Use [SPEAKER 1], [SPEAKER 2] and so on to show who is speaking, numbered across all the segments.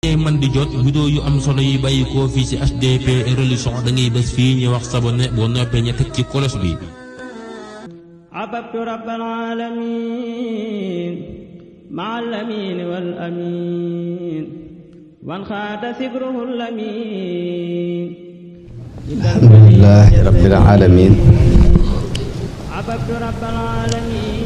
[SPEAKER 1] man di jot vidéo yu am solo yi bàyyi ko fii ci HDP religion da ngay bés fii ñu wax s'abonner boo noppee ñu teg ci cloche bi.
[SPEAKER 2] عبدت رب العالمين مع الأمين والأمين وانخاد سبره الأمين.
[SPEAKER 3] الحمد لله رب العالمين
[SPEAKER 2] عبدت رب العالمين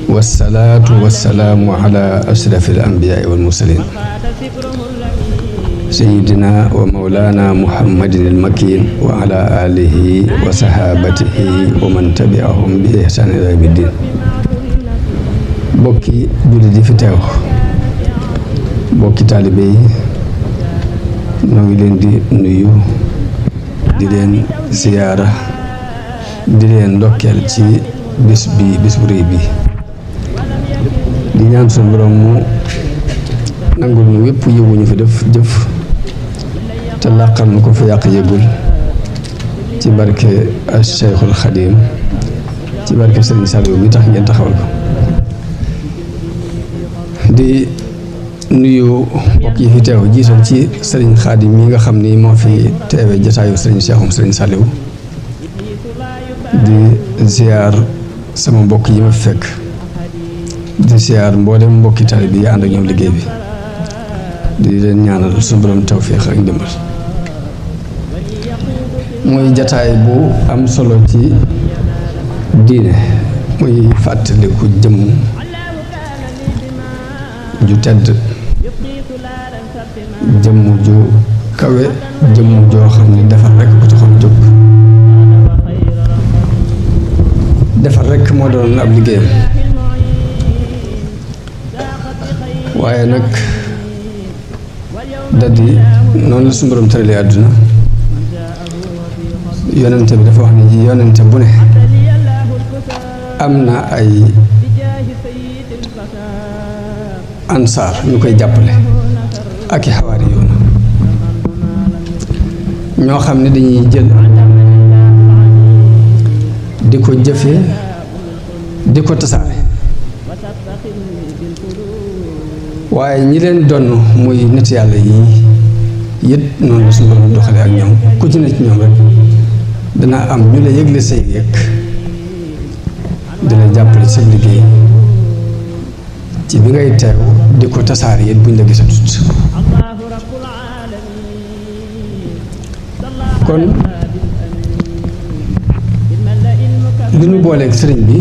[SPEAKER 3] والصلاة والسلام على أشرف الأنبياء والمرسلين
[SPEAKER 2] وانخاد سبره الأمين
[SPEAKER 3] سيدنا ومولانا محمد المكين وعلى آله وصحابته ومن تبعهم بإحسان إلى يوم الدين. bokki jullit yi fi teew bokki taalibe yi ñoo ngi leen di nuyu di leen ziyaara di leen ndokkeel ci bis bu rëy bi di ñaan suñu borom mu nangul ñu wépp yiwu ñu fi def jëf te làqal nu ko fi yàq yëgul ci barke Cheikhul Khadim ci barke Serigne Saliou mi tax ngeen taxawal ko. di nuyu mbokk yi fi teew jiital ci Serigne Khadim mi nga xam ni moo fi teewe jataayu Serigne Cheikhum Serigne Saliou di ziar sama mbokk yi ma fi fekk di ziar mboolem mbokki taalibe bi yi ànd ak ñoom liggéey bi di leen ñaanal suñu borom tawfiix ak ndimbal. muy jataay bu am solo ci diine muy fàttaliku jëmm ju tedd jëmm ju kawe jëmm joo xam ne defar rekk ko taxoon jóg defar rekk moo doon ab liggéeyam waaye nag daldi noonu la suñu borom tëralee àdduna yonente bi dafa wax ne ji yonente bu ne am na ay ansaar ñu koy jàppale ak i xawaari yoon ñoo xam ne dañuy jël di ko jëfe di ko tasaare waaye ñi leen donn muy nit yàlla yi yët noonu la suñu borom doxale ak ñoom ku ci ne ci ñoom rek dana am ñu la yëgle say yëg dina jàppale ci sa liggéey ci bi ngay teew di ko tasaare yit buñ la gisatut kon li ñu booleeg sëriñ bi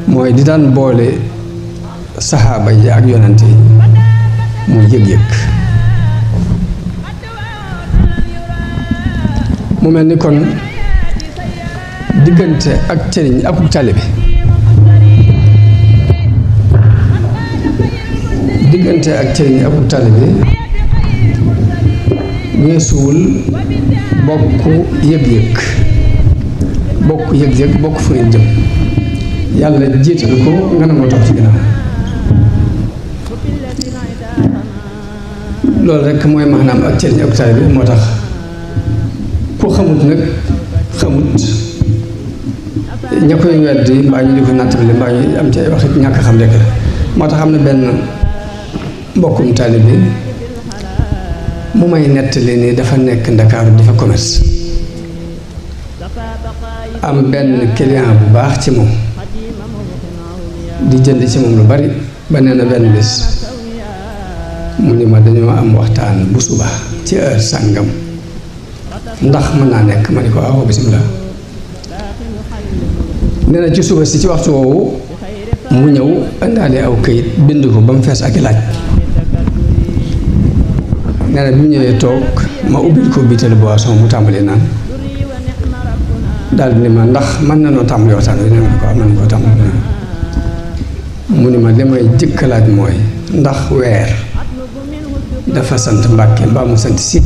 [SPEAKER 3] mooy di daan boole saxaaba yi ak yonante yi muy yëg-yëg mu mel ni kon diggante ak sëriñ ak taalibe diggante ak sëriñ ak taalibe weesuwul bokk yëg-yëg bokk fu ngeen jëm yàlla jiital ko nga ne ma topp ci ginnaaw loolu rekk mooy maanaam ak sëriñ ak taalibe moo tax ku xamut nag xamut ña koy weddi mbaa ñu di ko nattale mbaa ñu am ci ay waxit ñàkk xam rekk la moo tax am na benn mbokkum taalibe mu may nettali ni dafa nekk Ndakaaru di fa commerce am benn client bu baax ci moom di jënd ci moom lu bari ba nee na benn bés mu ni ma dañoo am waxtaan bu suba ci heure sàngam ndax mën naa nekk ma ni ko waaw bisimilah nee na ci suba si ci waxtu woowu mu ñëw indaale aw këyit bind ko ba mu fees ak i laaj nee na bi mu ñëwee toog ma ubbil ko bitel boisson mu tàmbali naan daal di ni ma ndax mën na noo tàmbali waxtaan wi nee na ko am nañu ko tàmbali naan mu ni ma li may jëkk laaj mooy ndax weer dafa sant Mbàkke mbaa mu sant si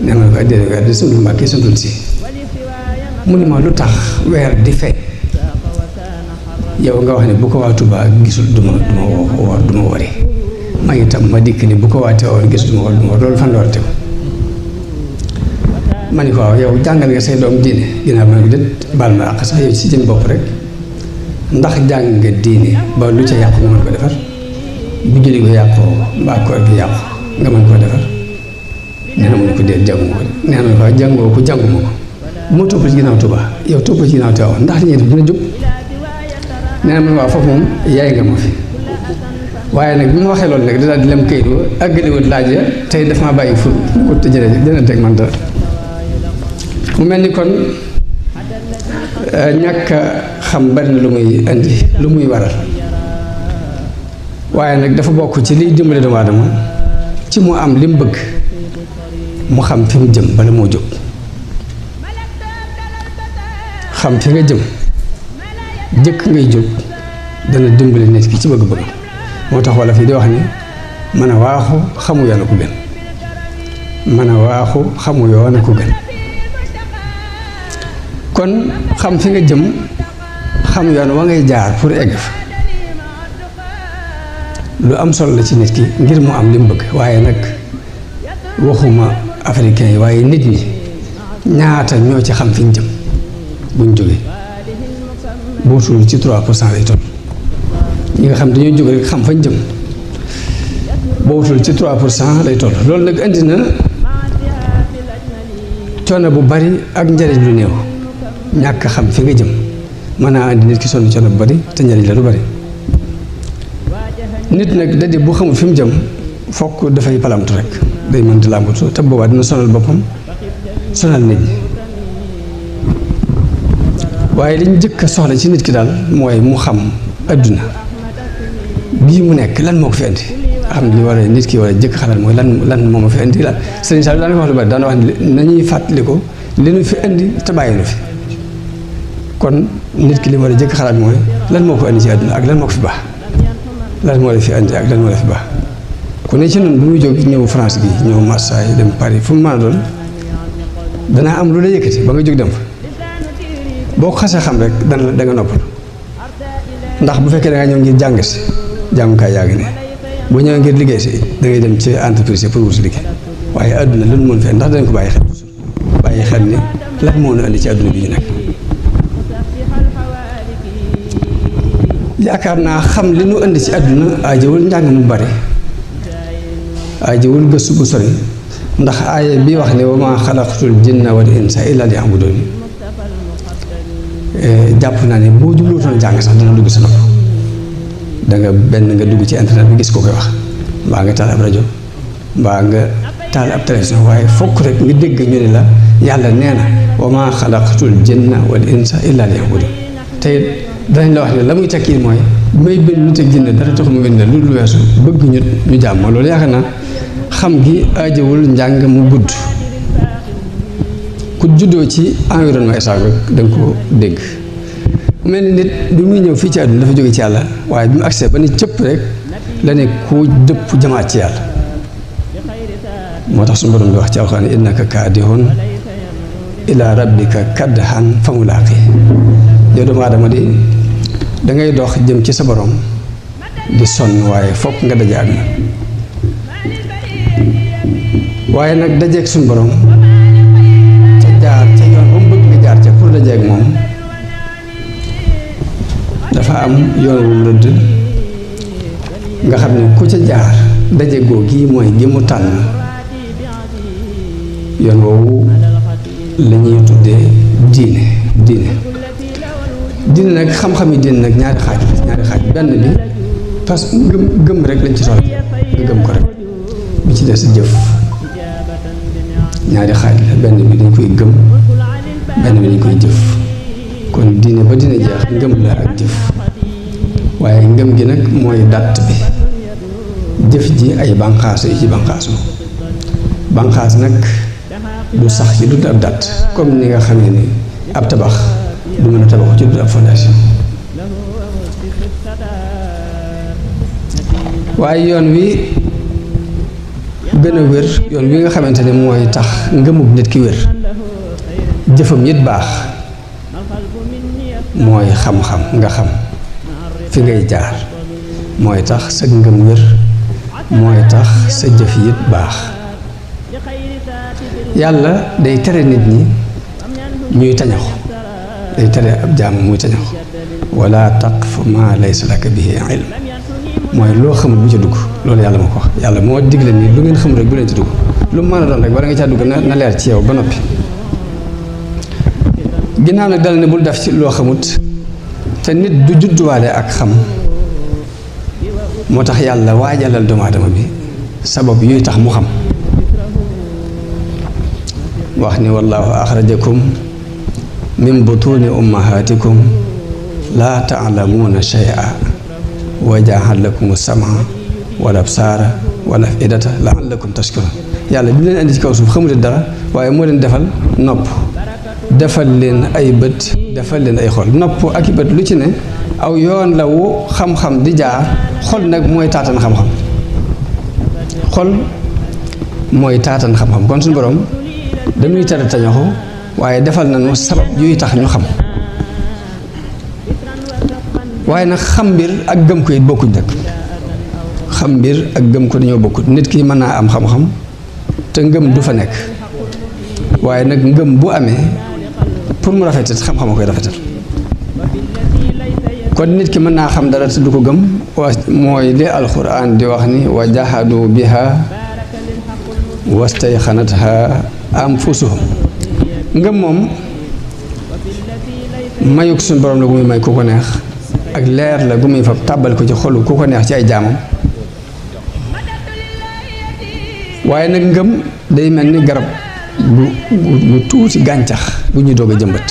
[SPEAKER 3] nee na ko déedéet weer di santul Mbàkke santul si mu ni ma lu tax weer di feeñ yow nga wax ne bu ko waa Tuubaa gisul duma wari ma itam ma dikk ni bu ko waa Tiwaawan gisul duma wari loolu fan la war a tegu ma ni ko waaw yow jàngal nga say doom diine ginnaaw ma ne ko déet baal ma àq sax yow ci jëm bopp rek ndax jàng nga diine ba lu ca yàqu nga mën ko defar bu julli ko yàqoo mbaa koor gi yàqu nga mën koo defar nee na mu ne ko dee jàngu ko nee na waaw jàngoo ko jànguma ko moo topp ci ginnaaw Tuubaa yow topp ci ginnaaw Tiwaawan ndax li ñuy def dina jóg nee na man waaw foofu moom yaay nga ma fi waaye nag bi ma waxee loolu nag da daal di lem kayit wa àggaliwut laaj ya tey daf maa bàyyi ful ko te jërëjëf dina teg man dara mu mel ni kon ñàkk a xam bari na lu muy indi lu muy waral waaye nag dafa bokk ci liy dimbale doomu aadama ci mu am li mu bëgg mu xam fi mu jëm bala moo jóg xam fi nga jëm jëkk ngay jóg dana dimbale nit ki ci bëgg-bëgg moo tax wala fii di wax ni mën a waaxu xamu yoon a ko gën mën a waaxu xamu yoon a ko gën kon xam fi nga jëm xam yoon wa ngay jaar pour egg fa lu am solo la ci nit ki ngir mu am li mu bëgg waaye nag waxuma africain yi waaye nit ñi ñaata ñoo ci xam fi ñu jëm buñ jógee bootul ci 3% lay toll ñi nga xam dañoo jóg rek xam fañ jëm bootul ci 3% lay toll loolu nag indi na coono bu bari ak njariñ lu néew ñàkk xam fi nga jëm mën naa andi nit ki sonn coono bu bari te njariñ la lu bari nit nag da di bu xamul fi mu jëm fokk dafay palamtu rek day mën di làmbatu te boobaa dina sonal boppam sonal nit ñi waaye liñ jëkk a soxla ci nit ki daal mooy mu xam adduna bii mu nekk lan moo ko fi indi xam li war a nit ki war a jëkk xalaat mooy lan moo ma fi indi la sëriñ Saliou daana wax lu bari daana wax ne nañuy fàttali ko li nu fi indi te bàyyi nu fi kon nit ki li war a jëkk xalaat mooy lan moo ko indi ci adduna ak lan moo ko fi baax lan moo la fi indi ak lan moo la fi baax ku ne ci noonu bu muy jóg ñëw France gi ñëw Marseille dem Paris fu mu mën a doon danaa am lu la yëkkati ba nga jóg dem fa boo ko xasee xam rek da nga noppal ndax bu fekkee da nga ñëw ngir jàng si jàngukaay yaa ngi ne bu ñëwee ngir liggéey si da ngay dem ci entreprise pour wut si liggéey waaye adduna lu nu mën fee ndax dañ ko bàyyi xel ni lan moo nu andi ci adduna bi ñu nekk yaakaar naa xam li nu indi ci adduna aajowul njàng mu bari aajowul gëstu bu sori ndax aaya bi wax ne wa maa xalaqtul jinna wal insa illa liya'budun jàpp naa ne boo jubluutoon jàng sax dana dugg sa nopp da nga benn nga dugg ci internet bi gis ko koy wax mbaa nga taal ab rajo mbaa nga taal ab télévision waaye fokk rek nga dégg ñu ne la yàlla nee na wa maa xalaqtul jinna wal insa illa liya'budun te danañ la wax ne la muy tekki mooy may bind lu teg jinne dara taxul mu bind lu dul weesu bëgg ñu jàmm loolu yaakaar naa xam gi aajowul njàng mu gudd ku juddoo ci environnement état rek da nga ko dégg mel ni nit bi muy ñëw fii ci àdduna dafa jóge ci yàlla waaye bi mu agsee ba ne cëpp rek la ne ku dëpp jamaat ci yàlla moo tax suñu borom di wax ci alxuraan innaka kaadihun ila rabbika kadhan fa mulaaqi yow doomu aadama di dangay dox jëm ci sa borom di sonn waaye fokk nga daje ak moom waaye nag dajeeg suñu borom ca jaar ca yoon ba mu bëgg nga jaar ca pour dajeeg moom dafa am yoon wu mu rëdd nga xam ne ku ca jaar daje googu mooy gi mu tànn yoon woowu la ñuy tuddee diine nag xam-xami diine nag ñaari xaaj benn bi parce que gëm rek lañ ci soxla nga gëm ko rek bi ci des jëf ñaari xaaj la benn bi dañ koy gëm benn bi dañ koy jëf kon diine ba dina jeex ngëm la ak jëf waaye ngëm gi nag mooy dàtt bi jëf ji ay banqaasu yi ci banqaasu banqaas nag du sax ci dut ab dàtt comme ni nga xamee ni ab tabax du mën a tabax ci dut ab fondation waaye yoon wi gën a wér yoon wi nga xamante ne mooy tax ngëmub nit ki wér jëfam it baax mooy xam-xam nga xam fi ngay jaar mooy tax sa ngëm wér mooy tax sa jëf it baax yàlla day tere nit ñi ñuy tañaxu day tere ab jaam muy tañaxu wala taqfu ma laysa laka bihi ilm mooy loo xamul bu ca dugg loolu yàlla moo ko wax yàlla moo digle nii lu ngeen xamul rek bu leen ci dugg lu mu mën a doon rek bala nga caa dugg na leer ci yow ba noppi ginnaaw nag dal ne bul def ci loo xamut te nit du judduwaale ak xam moo tax yàlla waajalal doomu aadama bi sabab yuy tax mu xam wax ni wallahu axrajakum min butuni ummahatikum laa taalamuuna shay'a wa jaa'ala lakum as-sam'a wal absaara wal af'idata la'allakum tashkurun yàlla bi leen indi ci kaw suuf xamuleen dara waaye moo leen defal nopp defal leen ay bët defal leen ay xol nopp ak i bët lu ci ne aw yoon la wu xam-xam di jaar xol nag mooy taatan xam-xam xol mooy taatan xam-xam kon suñu borom dañuy tere tañoxu waaye defal nañu sabab yuy tax ñu xam waaye nag xam mbir ak gëm ko it bokkuñ nag xam mbir ak gëm ko dañoo bokkut nit ki mën naa am xam-xam te ngëm du fa nekk waaye nag ngëm bu amee pour mu rafetal xam-xam a koy rafetal kon nit ki mën naa xam dara te du ko gëm wa mooy li alquran di wax ni wa jahadu biha wastayxanatha anfusuhum ngëm moom mayuk suñu borom la gu muy may ku ko neex ak leer la gu muy fab tàbbal ko ci xolu ku ko neex ci ay jaamam waaye nag ngëm day mel ni garab gu tuuti gàncax bu ñuy doog a jëmbat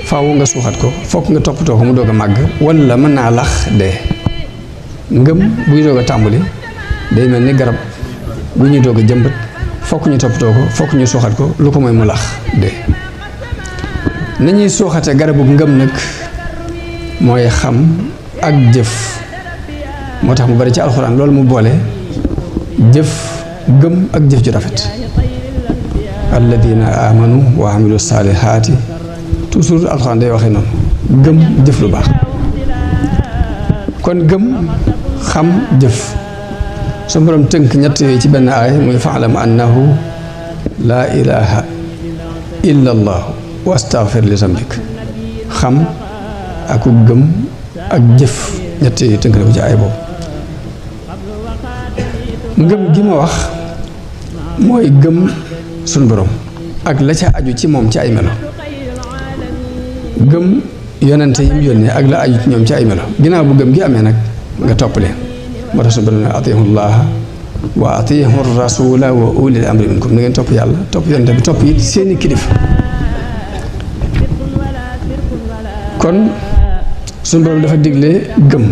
[SPEAKER 3] faaw nga suuxat ko fokk nga toppatoo ko mu doog a màgg walla mën naa lax dee ngëm buy doog a tàmbali day mel ni garab bu ñuy doog a jëmbat fokk ñu toppatoo ko fokk ñu suuxat ko lu ko mooy mu lax dee nañuy suuxate garabu ngëm nag mooy xam ak jëf moo tax mu bari ci alxuraan loolu mu boole jëf gëm ak jëf ju rafet alladina amanu wa amilu saalihaati toujours alxuraan day waxee noonu gëm jëf lu baax kon gëm xam jëf su borom tënk ñett yooyu ci benn aay muy faalam annahu laa ilaha illa allah wa astaghfir li zambik xam ak gëm ak jëf ñett yooyu tënk na ko ci aay boobu ngëm gi ma wax mooy gëm suñ borom ak la ca aju ci moom ci ay melo gëm yonente yi mu yónnee ak la aju ci ñoom ci ay melo ginnaaw bu gëm gi amee nag nga topp leen moo tax suñu borom ne atiihu llaha wa atiihu rasula wa ulil amri minkum na ngeen topp yàlla topp yonente bi topp it seeni kilifa kon suñu borom dafa digle gëm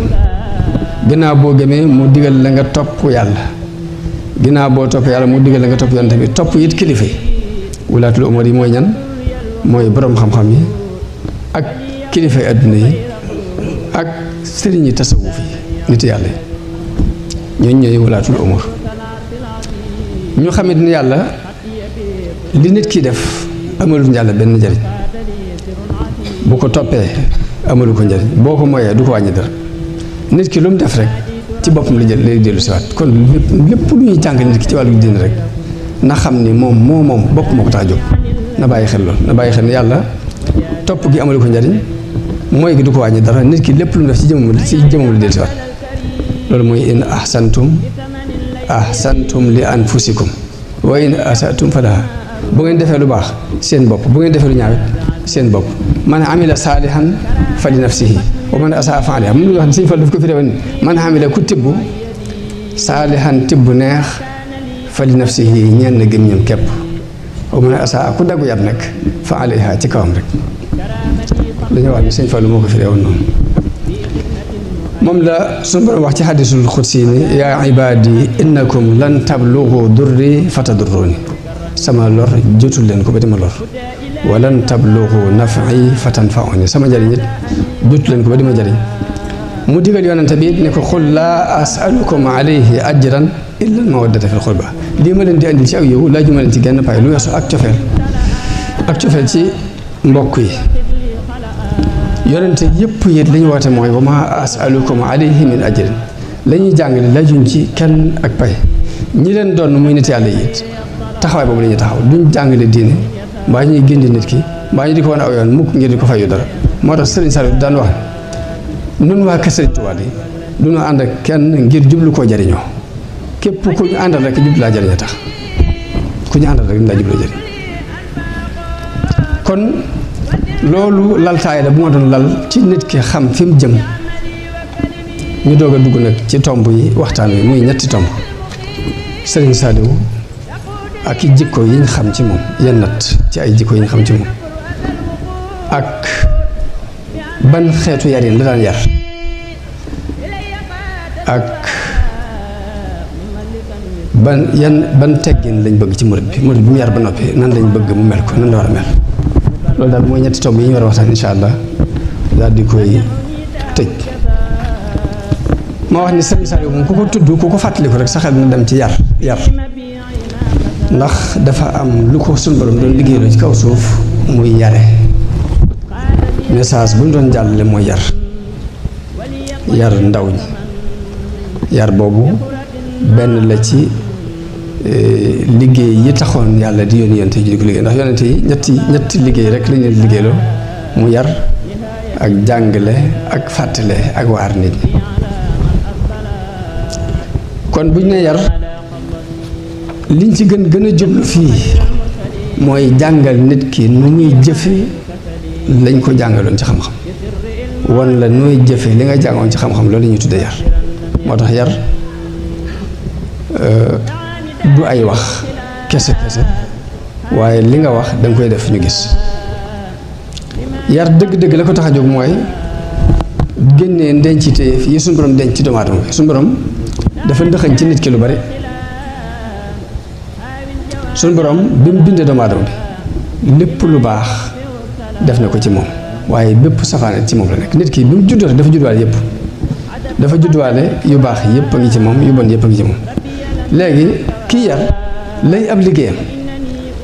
[SPEAKER 3] ginnaaw boo gëmee mu digal la nga topp yàlla ginnaaw boo topp yàlla mu digal la nga topp yonente bi topp it kilifa yi wulaatul umar yi mooy ñan mooy boroom xam-xam yi ak kilifa yi àdduna yi ak sëriñ yi tasawuf yi nit yàlla yi ñooñu ñooy wulaatul umar ñu xamit ni yàlla li nit ki def amalu yàlla benn njariñ bu ko toppee amalu ko njariñ boo ko moyee du ko wàññi dara nit ki lu mu def rek ci boppam la jël lay dellu siwaat kon lépp lu ñuy jàng nit ki ci wàllu diine rek na xam ni moom bopp moo ko tax a jóg na bàyyi xel lool na bàyyi xel ne yàlla topp gi amalu ko njariñ mooy gi du ko wàññi dara nit ki lépp lu mu def ci jëmam la dellu siwaat loolu mooy in ahsantum li anfusikum wa in asatum falaha bu ngeen defee lu baax seen bopp bu ngeen defee lu ñaawit seen bopp man amila saalihan fa li nafsihi wa man asaa fa alayha mun wax ne Sëñ Fall daf ko fi rewoon man amila ku tibb saalihan tibb neex fa li nafsihi ñenn gëm ñoom képp wa man asaa ku daggu yat nag fa alayha ci kawam rek dañoo wax ne Sëñ Fall moo ko fi rewoon noonu moom la suñu borom wax ci xadisul xudsi ni yaa ibaadi innakum lan tablugu durri fatadurruni sama lor jotul leen ko ba dima lor walan tablugu nafi fatanfauni sama njariñ it jotul leen ko ba dima jariñ mu digal yonente bi ne ko xul laa asalukum alayhi ajran illa al mawaddata fil xurba lii ma leen di andil ci ak yow laaju ma leen ci genn pay lu weesu ak cofeel ci mbokk yi yonente yëpp it li ñu woote mooy wa ma asalukum alayhi min ajrin la ñuy jàngale laajuñ ci kenn ak pay ñi leen doon muy nit yàlla yi it taxawaay boobu la ñuy taxaw duñ jàngale diine mbaa ñuy gindi nit ki mbaa ñu di ko wane aw yoon mukk ngir di ko fayu dara moo tax Sëriñ Saliou daan wax nun waa kër Sëriñ Tuubaa yi du ñu ànd ak kenn ngir jublu koo jariñoo képp ku ñu àndal rek jublu laa jariñoo tax ku ñu àndal rek ñu laa jublu jariñ kon loolu laltaay la bu ma doon lal ci nit ki xam fi mu jëm ñu doog a dugg nag ci tomb yi waxtaan wi muy ñetti tomb Sëriñ Saaliw ak i jikko yi ñu xam ci moom yenn nat ci ay jikko yi ñu xam ci moom ak ban xeetu yarin la daan yar ak ban teggin lañ bëgg ci murid bi mu yar ba noppi nan lañ bëgg mu mel ko nan la war a mel loolu daal mooy ñetti tomb yi ñu war a waxtaan insha allah daal di koy tëj ma wax ni Sëriñ Saaliw moom ku ko tudd ku ko fàttaliku rek sa xel na dem ci yar ndax dafa am lu ko sunu borom doon liggéeyaloo ci kaw suuf muy yare message bu ñu doon jàllale mooy yar ndaw ñi yar boobu benn la ci liggéey yi taxoon yàlla di yónni yonent yi di ko liggéey ndax yonent yi ñetti liggéey rek lañu leen di liggéeyloo mu yar ak jàngale ak fàttale ak waar nit ñi kon bu ñu ne yar liñ ci gën a jublu fii mooy jàngal nit ki nu muy jëfe lañ ko jàngaloon ci xam-xam wan la nooy jëfe li nga jàngoon ci xam-xam loolu la ñuy tudde yar moo tax yar du ay wax kese waaye li nga wax danga koy def ñu gis yar dëgg-dëgg la ko tax a jóg mooy génnee ndencite yi suñu borom denc ci doomu aadama bi suñu borom dafa ndëxañ ci nit ki lu bari suñu borom bi mu bindee doomu aadama bi lépp lu baax def na ko ci moom waaye bépp safaane ci moom la nekk nit ki bi mu juddoo dafa judduwaale yëpp dafa judduwaale yu baax yëpp a ngi ci moom yu bon yëpp a ngi ci moom léegi kii yar lay ab liggéeyam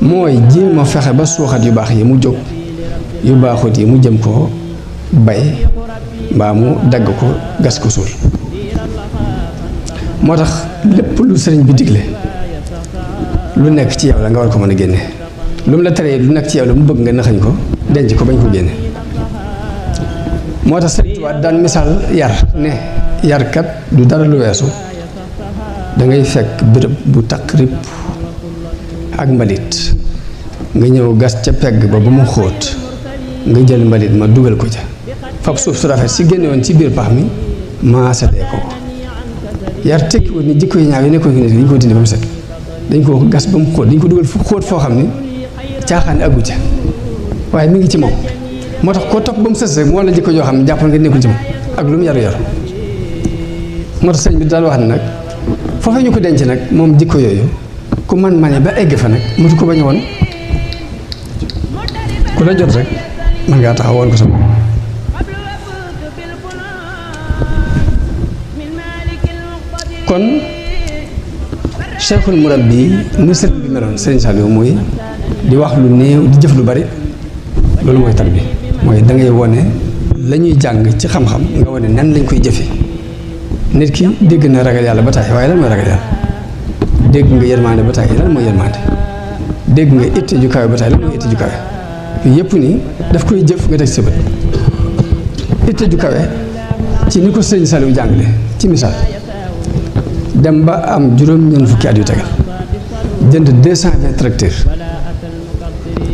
[SPEAKER 3] mooy jéem a fexe ba suuxat yu baax yi mu jóg yu baaxut yi mu jëm koo bay mbaa mu dagg ko gas ko suul moo tax lépp lu sëriñ bi digle lu nekk ci yow la nga war ko mën a génne lu mu la teree lu nekk ci yow la mu bëgg nga naxañ ko denc ko bañ ko génne moo tax Sëriñ Tuubaa daan misaal yar ne yarkat du dara lu weesu dangay fekk béréb bu taq ripp ak mbalit nga ñëw gas ca pegg ba mu xóot nga jël mbalit ma dugal ko ca fab suuf su rafet si génne woon ci biir pax mi maasalee ko yar tekkiwut ni jikko yi ñaaw yi nekkoon fi ne dañ ko dindi ba mu set dañ ko gas ba mu xóot dañ ko dugal fu xóot foo xam ni caaxaan aggu ca waaye mi ngi ci moom moo tax koo topp ba mu sës rek moo la jikko joo xam ne jàppoon nga nekkul ci moom ak lu mu yaru yaru moo tax sëñ bi daal wax ne nag foofu ñu ko denc nag moom jikko yooyu ku man ba egg fa nag mutu ko bañ a woon ku la jot rek man ngaa taxaw woon ko sama kon cheikhul murabbi ni sëriñ bi meloon sëriñ Saliou mooy di wax lu néew di jëf lu bari loolu mooy tarbi mooy da ngay wone la ñuy jàng ci xam-xam nga wone nan lañ koy jëfe nit ki dégg na ragal yàlla ba tàyyi waaye lan mooy ragal yàlla dégg nga yërmande ba tàyyi lan mooy yërmande dégg nga itte ju kawe ba tàyyi lan mooy itte ju kawe yooyu yëpp ni daf koy jëf nga teg sa bët itte ju kawe ci ni ko sëriñ Saliou jàngale ci misaal dem ba am juróom-ñeent fukki at yu tegal jënd 220 tracteurs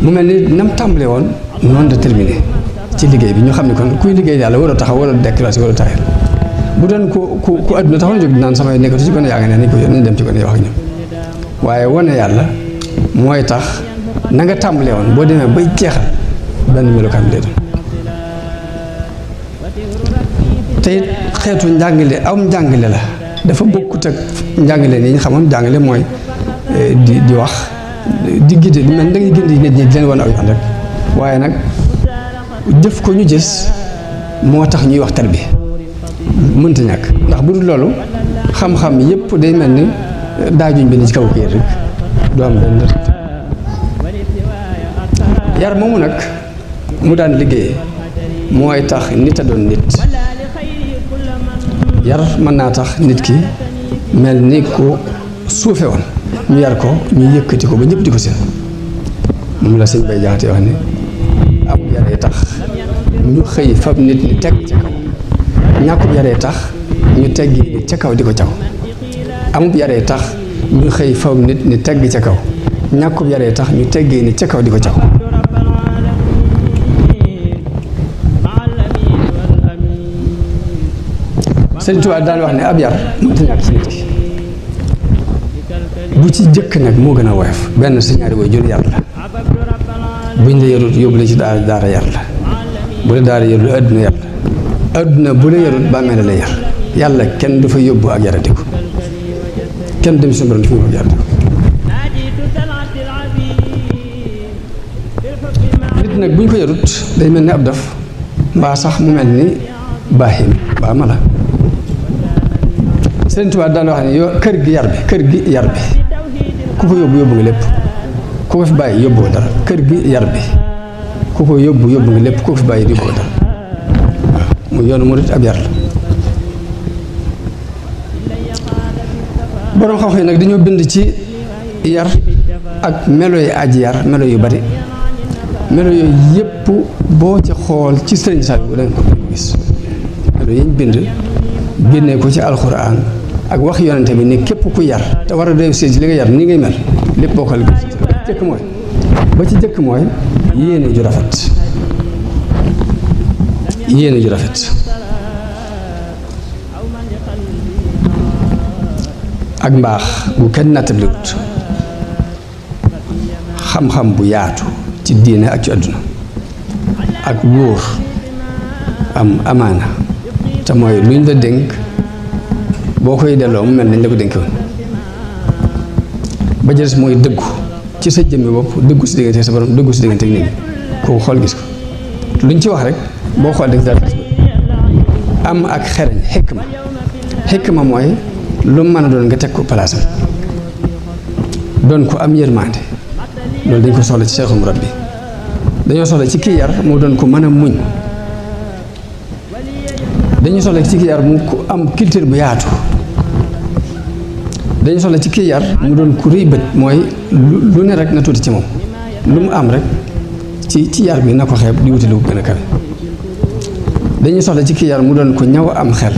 [SPEAKER 3] mu mel ni nam tàmbale woon noonu de terminé ci liggéey bi ñu xam ne kon kuy liggéey yàlla waroo taxaw waroo déclassé waroo taxel bu doon ku àdduna taxoon jóg naan samay nekkatu ci gone yaa nga ne nañ dem ci gone yi wax ak ñoom waaye wane yàlla mooy tax na nga tàmbale woon boo demee bay jeexal benn melokaan bi lay doon te xeetu njàngale am njàngale la dafa bokkut ak njàngale ni ñu xamoon njàngale mooy di wax di gidde di mel da ngay gindi nit ñi di leen wan aw yoon rek waaye nag jëf ko ñu gis moo tax ñuy wax tarbiya mënta ñàkk ndax bu dul loolu xam-xam yépp day mel ni daajuñ bi ni ci kaw kii rek du am benn yar moomu nag mu daan liggéey mooy tax nit a doon nit yar mën naa tax nit ki mel ni ko suufe woon ñu yar ko ñu yëkkati ko ba ñëpp di ko seen moom la sëñ Bay Jaxate wax ni am yaree tax ñu xëy fab nit ñi teg ci kaw ñàkkub yaree tax ñu teggi nit ca kaw di ko caw amub yaree tax ñu xëy faw nit ni tegg ca kaw ñàkkub yaree tax ñu teggee nit ca kaw di ko caw Sëñ Tuubaa daan wax ne ab yar mënta ñàkk ci nit ki bu ci jëkk nag moo gën a woyof benn sa ñaari way jur yar la buñ la yarut yóbbu la ci daara yar la bu la daara yarut àdduna yar la àdduna bu la yarut bàmmeel la yar yàlla kenn du fa yóbbu ak yaratiku kenn dem suñu borom du fa yóbbu ak yaratiku nit nag bu ñu ko yarut day mel ni ab dof mbaa sax mu mel ni baaxim mbaa mala Sëriñ Tuubaa daan wax ne kër gi yar bi ku ko yóbbu nga lépp ku ko fi bàyyi yóbbu dara kër gi yar bi ku ko yóbbu nga lépp ku ko fi bàyyi yóbbu dara waaw mu yoonu murit ab yar la boroom xam-xam yi nag dañoo bind ci yar ak melo yi aji yar melo yu bari melo yooyu yépp boo ci xool ci Sëriñ Saliou da nga ko gis melo yi ñu bind génnee ko ci alxuraan ak wax yonente bi ni képp ku yar te war a réussir ci li nga yar ni ngay mel lépp boo ko la gis ba ci jëkk mooy yéene ju rafet ak mbaax bu kenn nattabliwut xam-xam bu yaatu ci diine ak ci àdduna ak wóor am amaana te mooy luñ la dénk boo koy delloo mu mel nañ la ko dénk woon ba jëles mooy dëggu ci sa jëmmi bopp dëggu si diggante sa borom dëggu si diggante ak nit ñi kooku xool gis ko luñ ci wax rek boo xool dëgg daal am ak xereñ xikma mooy lu mën a doon nga teg ko palaasam doon ko am yërmande loolu dañ ko soxla ci Seexul Murabbi dañoo soxla ci kii yar mu doon ko mën a muñ dañu soxla ci kii yar mu am culture bu yaatu dañu soxla ci kii yar mu doon ku rëy bët mooy lu ne rek na tuuti ci moom lu mu am rek ci yar bi na ko xeeb di wuti lu gën a kawe dañuy soxla ci kii yar mu doon ko ñaw am xel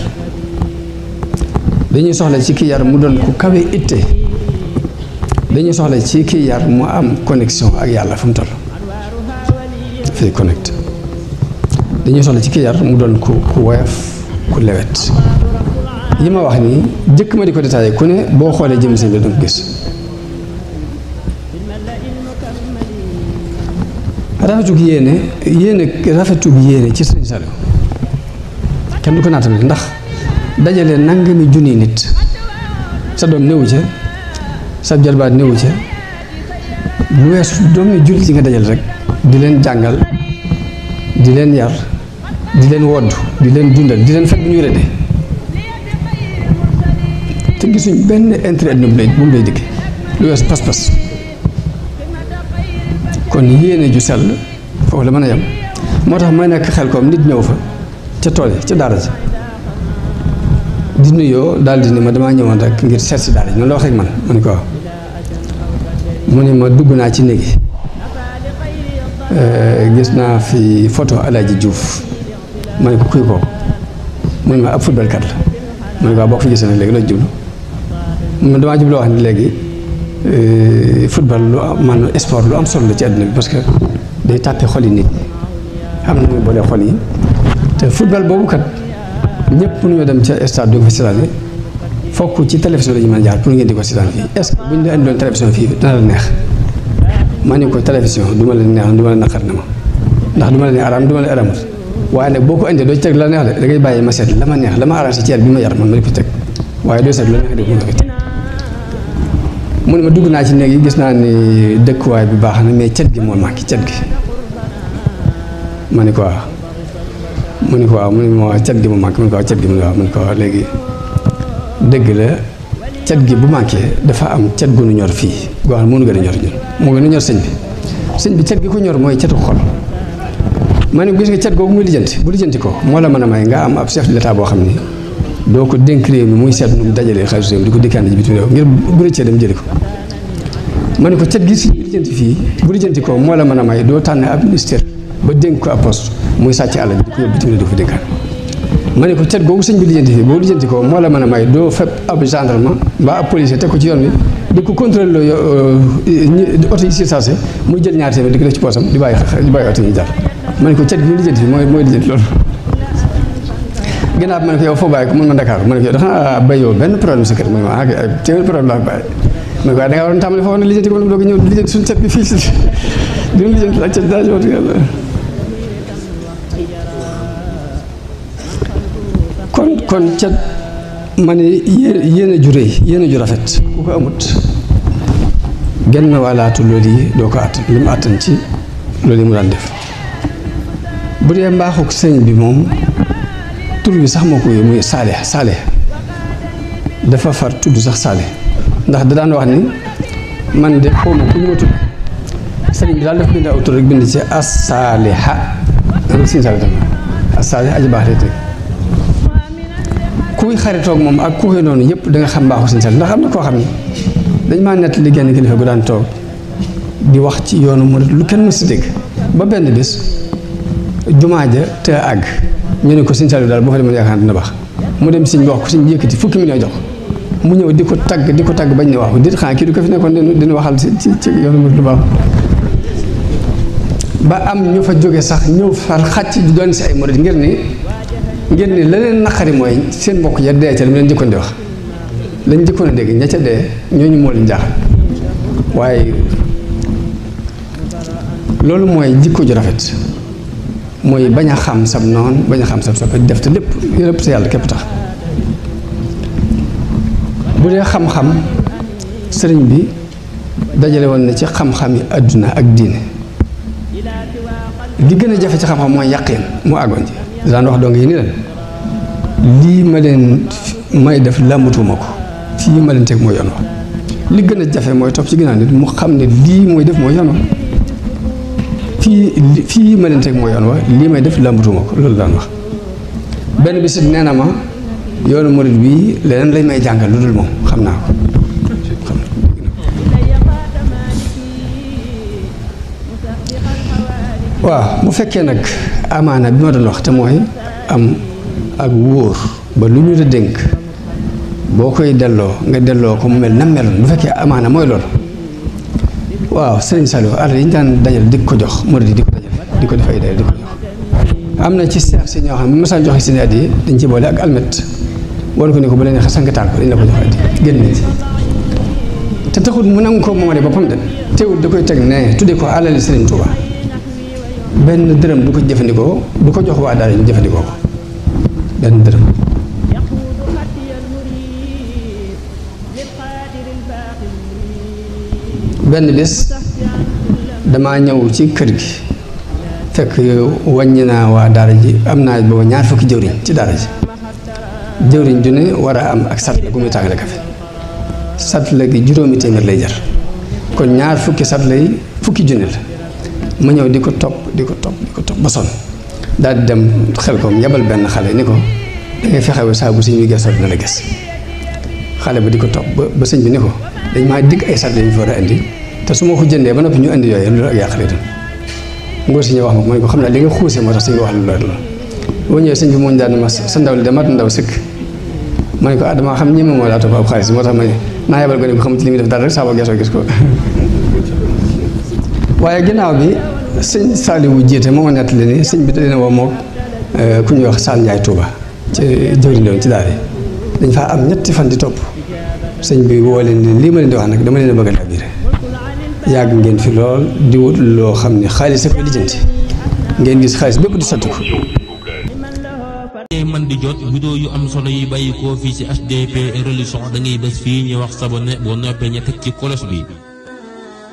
[SPEAKER 3] dañuy soxla ci kii yar mu doon ku kawe itte dañuy soxla ci kii yar mu am connexion ak yàlla fu mu toll fii connecte dañuy soxla ci kii yar mu doon ku woyof ku lewet yi ma wax nii jëkk ma di ko détaillé ku ne boo xoolee jëm seen bi danga gis rafetug yéene ci Sëriñ Saliou kenn du ko naatale ndax dajale nangami junni nit sa doom néewu ca sa jarbaat néewu ca lu weesu doomi jullit yi nga dajal rek di leen jàngal di leen yar di leen wodd di leen dundal di leen fekk bu ñu wéree te gisuñ benn intérêt àdduna bu mu lay dikk lu weesu pas-pas kon yéene ju sell foofu la mën a yem moo tax may nekk xel koom nit ñëw fa ca tool yi ca daara ji di nuyoo daal di ni ma damaa ñëwoon rek ngir seet si daara ji noonu la wax rek man ma ni ko waaw mu ne ma dugg naa ci néegi gis naa fi photo Alaaji Diouf ma ne ko kuy kooku mu ne ma ab footballkat la ma ne ko waaw boo ko fi gisee nag léegi loo jublu man damaa jubloo wax ni léegi football lu man sport lu am solo la ci àdduna bi parce que day tàppe xol yi nit ñi am na muy boole xol yi te football boobu kat ñëpp mënuñoo dem ca stade di ko fa seetaane fokk ci télévision la ñu mën a jaar pour ngeen di ko seetaan fii est-ce que bu ñu la indiloon télévision fii dina la neex maa ne ko télévision du ma leen neex du ma leen naqar na ma ndax du ma leen araam du ma leen aramut waaye nag boo ko indee doo ci teg la neex de da ngay bàyyi ma seet la ma neex la ma arrangé ci yar bi ma yar man ma di ko teg waaye doo seet la neex di ko teg mu ne ma dugg naa ci néeg yi gis naa ni dëkkuwaay bi baax na mais cet gi moo manqué cet gi ma ne ko waaw mu ne ko waaw mu ne ma cet gi moo manqué mu ne ko waaw cet gi mu ne waaw mu ne ko waaw léegi dëgg la cet gi bu manqué dafa am cet gu nu ñor fii goo xam ne mënu gën a ñor ñun moo gën a ñor sëñ bi cet gi ko ñor mooy cetu xol ma ne gis nga cet googu muy lijjanti bu lijjanti ko moo la mën a may nga am ab chef de l'état boo xam ni doo ko dénk réew mi muy seet nu mu dajalee xaalis réew mi di ko dénkaane ci bitim réew ngir bu rëccee dem jëli ko ma ne ko cet gi si lijjanti fii bu lijjanti ko moo la mën a may doo tànn ab ministère ba dénk ko ab poste muy sàcc àll bi di ko yóbbu bitim réew di ko dénkaan ma ne ko cet googu sëñ bi lijjanti fii boo lijjanti ko moo la mën a may doo fekk ab gendarme mbaa ab policier teg ko ci yoon bi di ko contrôler loo oto yi si sarse muy jël ñaari téeméer di ko def ci poosam di bàyyi oto yi jàll ma ne ko cet gi ñu lijjanti fii mooy lijjanti loolu ginnaaw bi ma ne ko yow foo bàyyi ko mun ma Dakar ma ne ko yow dafa béyoo benn problème sa kër mu ne ma téeméer problème laa bàyyi ma ne ko waaye da ngaa waroon tàmbali foofu ne lijjanti ko doog a ñëw lijjanti suñu cet bi fii si di lijjanti ak cet daa ñëwati yàlla kon ca ma ne yéene ju rëy yéene ju rafet ku ko amut genn wàllaatu loolu yi doo ko àttan li mu àttan ci loolu yi mu daan def bu dee mbaaxuk sëñ bi moom tur bi sax moo ko muy Saalih dafa far tudd sax Saalih ndax da daan wax ni man de xaw ma ku ñu ma tudd sëriñ bi daal dafa bind aw tur rek bind ci as-Saaliha rek sëñ Saalih tam as-Saalih aji baax de teg kuy xaritoog moom ak ku koy noonu yëpp da nga xam mbaaxu sëñ Saalih ndax am na koo xam ne dañ maa nett li genn kilifa gu daan toog di wax ci yoonu murid lu kenn mës si dégg ba benn bés jumaa ja te àgg ñu ne ko sëñ Saalih daal boo fa demoon yaakaar dina baax mu dem sëñ bi wax ko sëñ bi yëkkati fukki million jox mu ñëw di ko tagg bañ ne wax dit xanaa kii du ko fi nekkoon dina waxal ci yoonu murid lu baax ba am ñu fa jóge sax ñëw far xàcc di doon si ay murid ngir ni la leen naqari mooy seen mbokk ya dee ca li mu leen jëkkoon di wax lañ jëkkoon a dégg ña ca dee ñooñu moo leen jaaxal waaye loolu mooy jikko ju rafet mooy bañ a xam sab noon bañ a xam sab soppe def te lépp te yàlla képp tax bu dee xam-xam sëriñ bi dajale woon na ci xam-xami àdduna ak diine li gën a jafe ci xam-xam mooy yàqin mu àggoon ci daan wax dong yi ni leen lii ma leen may def làmbutuma ko fii ma leen teg mooy yoon wa li gën a jafe mooy topp ci ginnaaw nit mu xam ne lii mooy def mooy yoon wa fii ma leen teg mooy yoon wa lii may def làmbutuma ko loolu daan wax benn bisit nee na ma yoonu murid bi leneen lañ may jàngal lu dul moom xam naa ko waaw bu fekkee nag amaana bi ma doon wax te mooy am ak wóor ba lu ñu la dénk boo koy delloo nga delloo ko mu mel na meloon bu fekkee amaana mooy loolu waaw Sëriñ Saliou alal yi ñu daan dajal di ko jox murid yi di ko dajal di ko def ay day di ko jox am na ci seex si ñoo xam ne masaan joxe seen addi yi dañ ci boole ak almet war ko ni ko bu leen sang taal ko dañ la ko jox addi génn ci te taxul mu nangu ko moomale boppam de teewul da koy teg ne tudde ko alali Sëriñ Tuuba benn dërëm du ko jëfandikoo du ko jox waa daal ñu jëfandikoo ko benn dërëm benn bés damaa ñëw ci kër gi fekk wàññi naa waa daara ji am naa booba ñaar fukki jëwriñ ci daara ji jëwriñ ju ne war a am ak satla gu muy tàngale kafe satla gi juróomi téeméer lay jar kon ñaar fukki satla yi fukki junni la ma ñëw di ko topp ba sonn daal di dem xel koom yebal benn xale ni ko da ngay fexewu saa bu sëñ bi gëstoo dina la gës xale ba di ko topp ba sëñ bi ni ko dañ maa digg ay satla ñu fi war a indi te su ma ko jëndee ba noppi ñu indi yooyu loolu ak yàq lay doon ngóor si ñu wax ma ne ko xam naa li nga xuusee moo tax sëñ bi wax lu loolu la boo ñëwee sëñ bi mooñ daal ma sa ndaw li de mat ndaw sëkk ma ne ko ah damaa xam ñi moo laa topp ab xaalis moo tax ma ne naa yebal ko ne ko xamut li muy def dara rek saa boo geesoo gis ko waaye ginnaaw bi sëñ Saliou jiite moo ma nettali ni sëñ bi da leen woo moog ku ñuy wax Sall Ndiaye Touba ci jëwriñ doon ci daal yi dañ faa am ñetti fan di topp sëñ bi woo leen ni lii ma leen di wax nag dama leen a bëgg a labiré yàgg ngeen fi lool di wut loo xam ne xaalis a koy lijjanti ngeen gis xaalis bépp di sotti ko
[SPEAKER 1] man di jot vidéo yu am solo yi bàyyi koo fii ci HDP Religion da ngay bés fii ñu wax sabonné boo noppee ña teg ci cloche bi